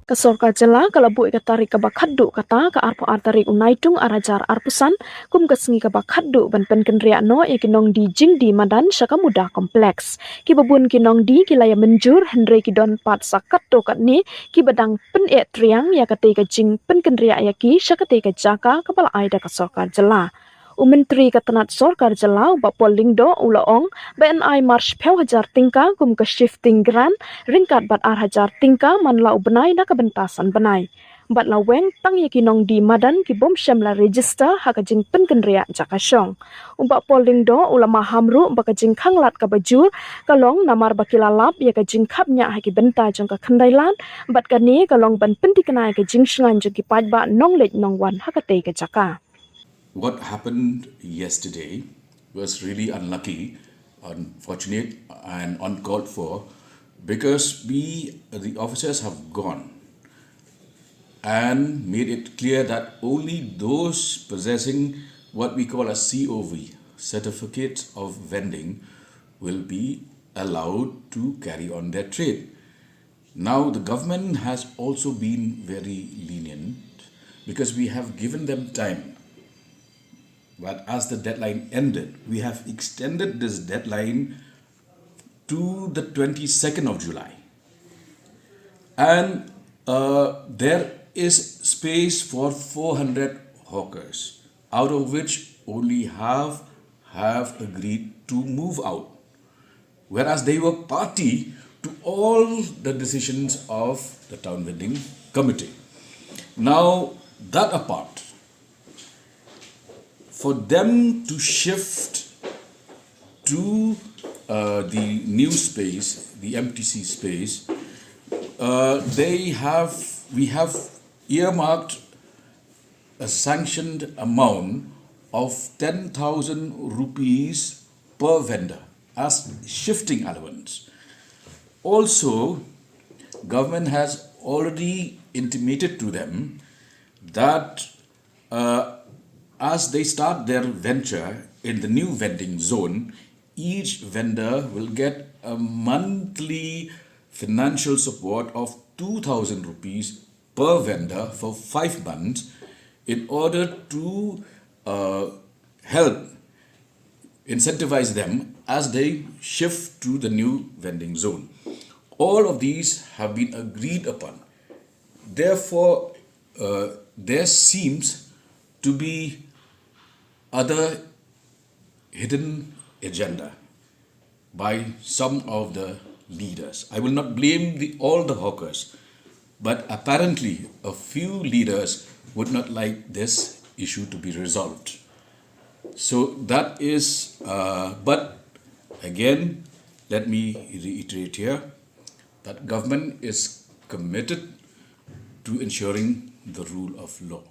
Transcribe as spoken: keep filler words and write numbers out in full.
Ka sorkar jylla ka la buh ïa ka tarik kaba khatduh kata ka arphew ar tarik u Naitung ar hajar arphew san kum ka sngi kaba khatduh ban pynkynriah noh ïa ki nongdie jingdie madan sha ka Muda Complex. Kiba bun ki nongdie ki la ïa mynjur hynrei ki don pat sa katto katne kiba dang pyneh triang ïa katei ka jingpynkynriah ïa ki sha katei ka jaka kaba la ai da ka sorkar jylla. U Myntri ka tnat sorkar jylla u Bah Paul Lyngdoh u la ong ba yn ai mar shiphew hajar tyngka kum ka shifting grant ryngkat bad ar hajar tyngka man la u bnai na ka bynta san bnai. Bad la weng tang ïa ki nongdie madan ki bym shym la register ha ka jingpynkynriah jaka shong. U Bah Paul Lyngdoh u la maham ruh ba ka jingkhanglad kaba jur ka long namar ba ki la lap ïa ka jingkhapngiah ha ki bynta jong ka khyndailad bad kane ka long ban pynthikna ïa ka jingshngaiñ jong ki paidbah nongleit nongwan ha katei ka jaka. What happened yesterday was really unlucky, unfortunate, and uncalled for because we, the officers, have gone and made it clear that only those possessing what we call a C O V, certificate of vending, will be allowed to carry on their trade. Now, the government has also been very lenient because we have given them time. But as the deadline ended, we have extended this deadline to the twenty-second of July. And uh, there is space for four hundred hawkers, out of which only half have agreed to move out, whereas they were party to all the decisions of the town vending committee. Now, that apart, for them to shift to uh, the new space, the M T C space, uh, they have, we have earmarked a sanctioned amount of ten thousand rupees per vendor as shifting allowance. Also, government has already intimated to them that uh, as they start their venture in the new vending zone, each vendor will get a monthly financial support of two thousand rupees per vendor for five months in order to uh, help incentivize them as they shift to the new vending zone. All of these have been agreed upon. Therefore, uh, there seems to be other hidden agenda by some of the leaders. I will not blame the, all the hawkers, but apparently a few leaders would not like this issue to be resolved. So that is, uh, but again, let me reiterate here that government is committed to ensuring the rule of law.